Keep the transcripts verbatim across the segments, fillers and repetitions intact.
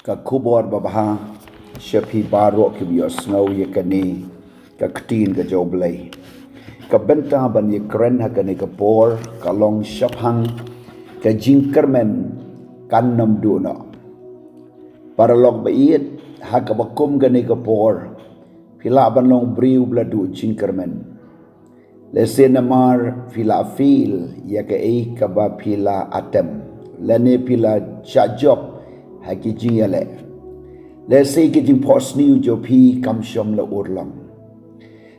Ka khubor babha sha phi baroh kiba ïohsngew ïa kane ka ktien ka jong U Blei. Ka bynta ban ïakren ha kane ka por ka long shaphang ka jingkyrmen kan ym duh noh. Paralok ba ïeit, ha kaba kum kane ka por phi lah ban long briew ba la duh jingkyrmen. Lehse namar phi la fail ïa kaei kaba phi la attempt, lane phi la shah jop ha ki jingïaleh. Lehse ki jingphohsniew jong phi kam shym la urlong.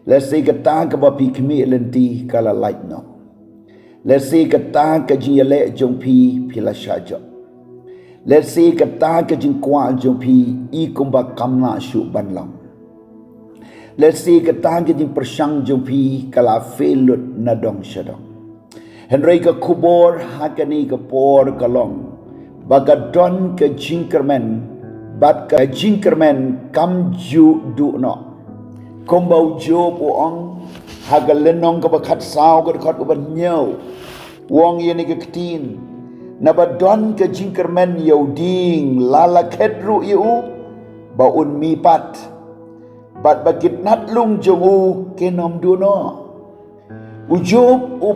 Lehse kata kaba phi khmih lynti ka la lait noh. Lehse kata ka jingïaleh jong phi phi la shah jop. Lehse kata ka jingkwah jong phi i kumba kam lah shuh ban long. Lehse kata ka jingpyrshang jong phi ka la fail lut na dong sha dong. Hynrei ka khubor ha kane ka por ka long ba ka don ka jingkyrmen, bad ka jingkyrmen kam ju duh noh. Kumba u Job u ong ha ka lynnong kaba khatsaw ka dkhot kaba hynñiew, u ong ïa kane ka ktien: Naba don ka jingkyrmen ïa u dieng, la la khet ruh ïa u ba un mih pat, bad ba ki tnat lung jong u kin ym duh noh. U Job u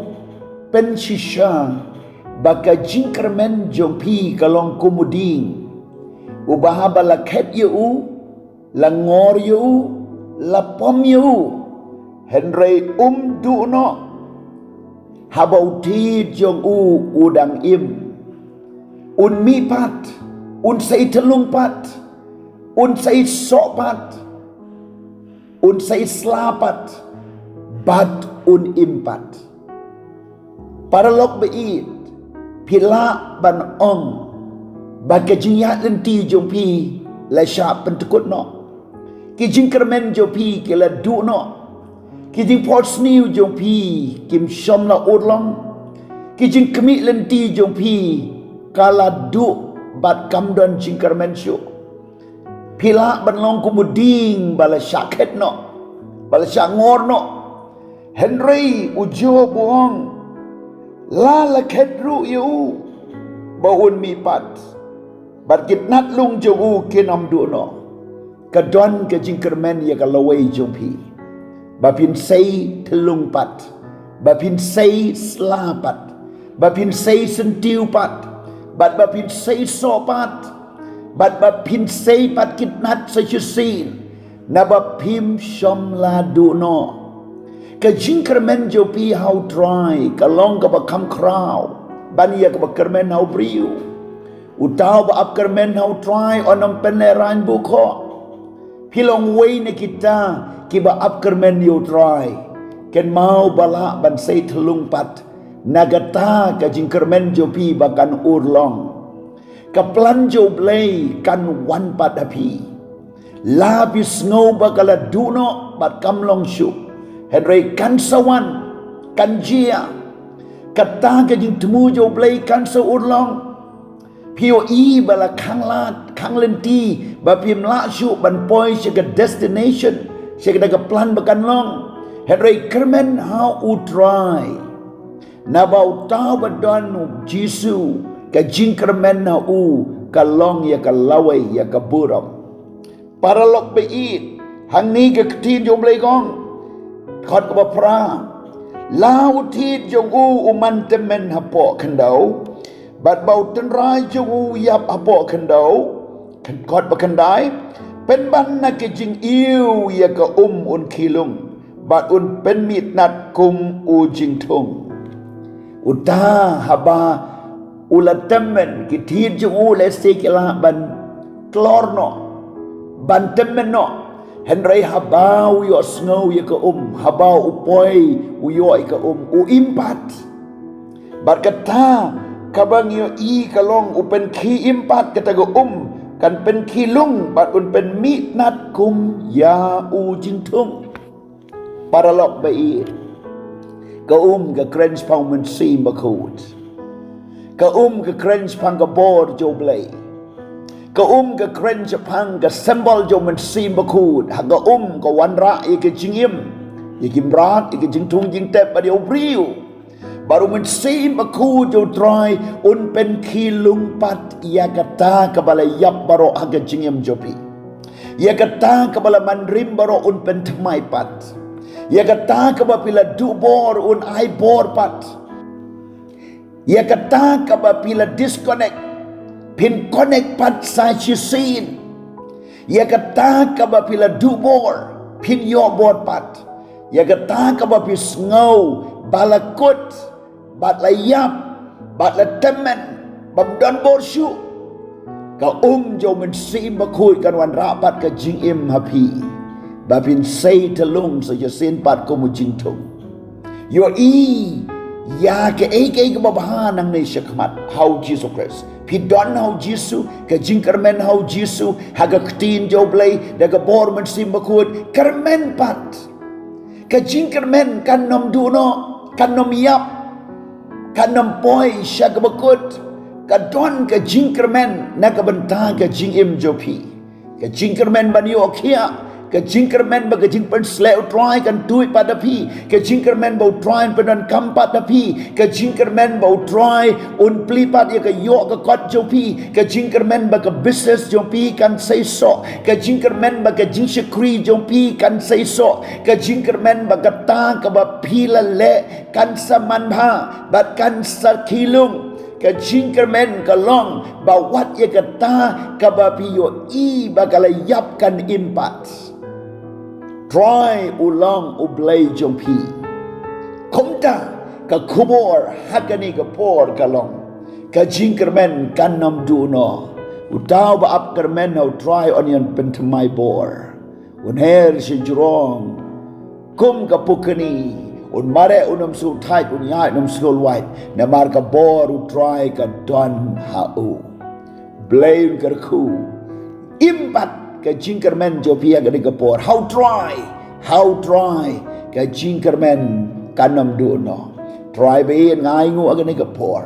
pynshisha ba ka jingkyrmen jong phi ka long kum u dieng uba haba la khet ïa u, la ngor ïa u, la pom ïa u, hynrei um duh noh. Haba u thied jong u u dang im, un mih pat, un sa ïa thlung pat, un sa ïa soh pat, un sa ïa sla pat, bad un im pat. Paralok ba ïeit, phi lah ban ong ba ka jingïaid lynti jong phi la shah pyntynkut noh. Ki jingkyrmen jong phi ki la duh noh. Ki jingphohsniew jong phi kim shym la urlong. Ki jingkhmih lynti jong phi ka la duh bad kam don jingkyrmen shuh. Phi lah ban long kum u dieng ba la shah khet noh, ba la shah ngor noh. Hynrei u Job u ong, la la khet ruh ïa u ba un mih pat, bad ki tnat lung jong u kin ym duh noh. Ka don ka jingkyrmen ïa ka lawei jong phi, ba phin sa ïa thlung pat, ba phin sa ïa sla pat, ba phin sa ïa syntiew pat, bad ba phin sa ïa soh pat, bad ba phin sa ïa pat ki tnat sa shisien, naba phim shym la duh noh. Ka jingkyrmen jong phi ha U Trai ka long kaba kham khraw ban ïa kaba kyrmen ha u briew. Uta uba ap kyrmen ha U Trai un ym pynlehraiñ bukhoh. Phi long uwei na kita kiba ap kyrmen ïa U Trai. Kynmaw ba lah ban sa ïa thlung pat na kata ka jingkyrmen jong phi ba kan urlong. Ka plan jong U Blei kan wan pat ha phi. La phi sngew ba ka la duh noh bad kam long shuh, hynrei kan sa wan, kan jia. Kata ka jingthmu jong U Blei kan sa urlong. Phi ïohi ba la khang lad, khang lynti, ba phim lah shuh ban poi sha ka destination, sha kata ka plan ba kan long. Hynrei kyrmen ha U Trai. Naba uta uba don U Jisu, ka jingkyrmen ha u ka long ïa ka lawei, ïa ka burom. Paralok ba ïeit, hangne ka ktien jong U Blei ka ong, dkhot kaba phra: La u thied jong u u man tymmen hapoh khyndew, bad ba u tynrai jong u u ïap hapoh khyndew. Dkhot ba khyndai: Pynban na ka jingïew ïa ka um un khie lung, bad un pynmih tnat kum u jingthung. Uta haba u la tymmen, ki thied jong u lehse ki lah ban tlor noh, ban tymmen noh. Hynrei haba u ïohsngew ïa ka um, haba u poi u ïoh ïa ka um, u im pat. Bad kata kaba ngi ïohi ka long u pynkhie im pat, kata ka um kan pynkhie lung bad un pynmih tnat kum ïa u jingthung. Paralok ba ïeit, ka um ka kren shaphang u Mynsiem Bakhuid. Ka um ka kren shaphang ka bor jong U Blei. Ka um ka kren shaphang ka symbol jong u Mynsiem Bakhuid. Ha ka um ka wanrah ïa ka jingim, ïa ki mrad, ïa ka jingthung jingtep bad ïa u briew. Bad u Mynsiem Bakhuid jong u Trai un pynkhie lung pat ïa kata kaba la ïap baroh ha ka jingim jong phi. Ïa kata kaba la man rim baroh un pynthymmai pat. Ïa kata kaba phi la duh bor un ai bor pat. Ïa kata kaba phi la disconnect, phin connect pat sa shisien. Ïa kata kaba phi la duh bor, phin ïoh bor pat. Ïa kata kaba phi sngew ba la kut, bad la ïap, bad la tymmen, bym don bor shuh. Ka um jong u Mynsiem Bakhuid kan wanrah pat ka jingim ha phi, ba phin sei tyllung sa shisien pat kum u jingthung. Ïohi ïa kaei kaei kaba bha nangne shakhmat ha u Jisu Khrist. Phi don ha u Jisu, ka jingkyrmen ha u Jisu, ha ka ktien jong u Blei, da ka bor u Mynsiem Bakhuid, kyrmen pat. Ka jingkyrmen kan ym duh noh, kan ym ïap, kan ym poi sha kaba kut. Ka don ka jingkyrmen na ka bynta ka jingim jong phi. Ka jingkyrmen ban ïoh khiah, ka jingkyrmen ba ka jingpynshlur u Trai kan tuid pat da phi, ka jingkyrmen ba u Trai un pyndonkam pat da phi, ka jingkyrmen ba u Trai un plie pat ïa ka ïoh ka kot jong phi, ka jingkyrmen ba ka business jong phi kan seisoh, ka jingkyrmen ba ka jingshakri jong phi kan seisoh, ka jingkyrmen ba kata kaba phi la leh kan sa manbha bad kan sa khie lung. Ka jingkyrmen ka long ba wat ïa kata kaba phi ïohi ba ka la ïap kan im pat. Trai u long u Blei jong phi. Kumta ka khubor ha kane ka por ka long, ka jingkyrmen kan ym duh noh. Uta uba ap kyrmen ha u Trai un ïa pynthymmai bor. Un her shajrong kum ka pukni, un mareh un ym sngewthait, un ïaid un ym sngewlwait, namar ka bor u Trai ka don ha u. Blei un kyrkhu. Im pat ka jingkyrmen jong phi ha kane ka por ha u Trai, ha u Trai, ka jingkyrmen kan ym duh noh. Trai ba ïeit, nga ainguh ha kane ka por,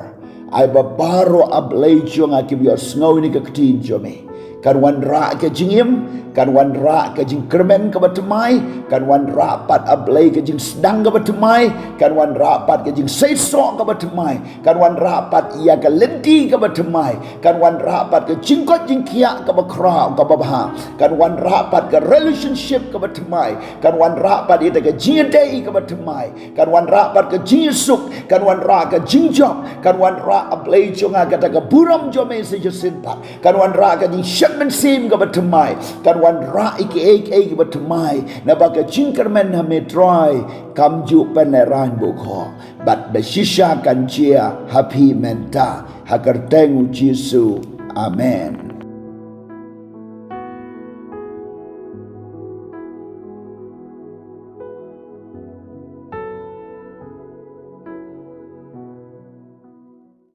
ai ba baroh, A Blei jong nga, kiba ïohsngew ïa kane ka ktien jong me, kan wanrah ka jingim, kan wanrah ka jingkyrmen kaba thymmai, kan wanrah pat, A Blei, ka jingsdang kaba thymmai, kan wanrah pat ka jingseisoh kaba thymmai, kan wanrah pat ïa ka lynti kaba thymmai, kan wanrah pat ka jingkoit jingkhiah kaba khraw kaba bha, kan wanrah pat ka relationship kaba thymmai, kan wanrah pat ïa ka jingïadei kaba thymmai, kan wanrah pat ka jingsuk, kan wanrah ka jingjop, kan wanrah, A Blei jong nga, kata ka burom jong me sa shisien pat, kan wanrah ka jingshit mynsiem kaba thymmai, kan wanrah ïa kiei kiei kiba thymmai, naba ka jingkyrmen ha me Trai kam ju pynlehraiñ bukho. Bad ba shisha kan jia ha phi mynta, ha ka kyrteng u Jisu. Amen.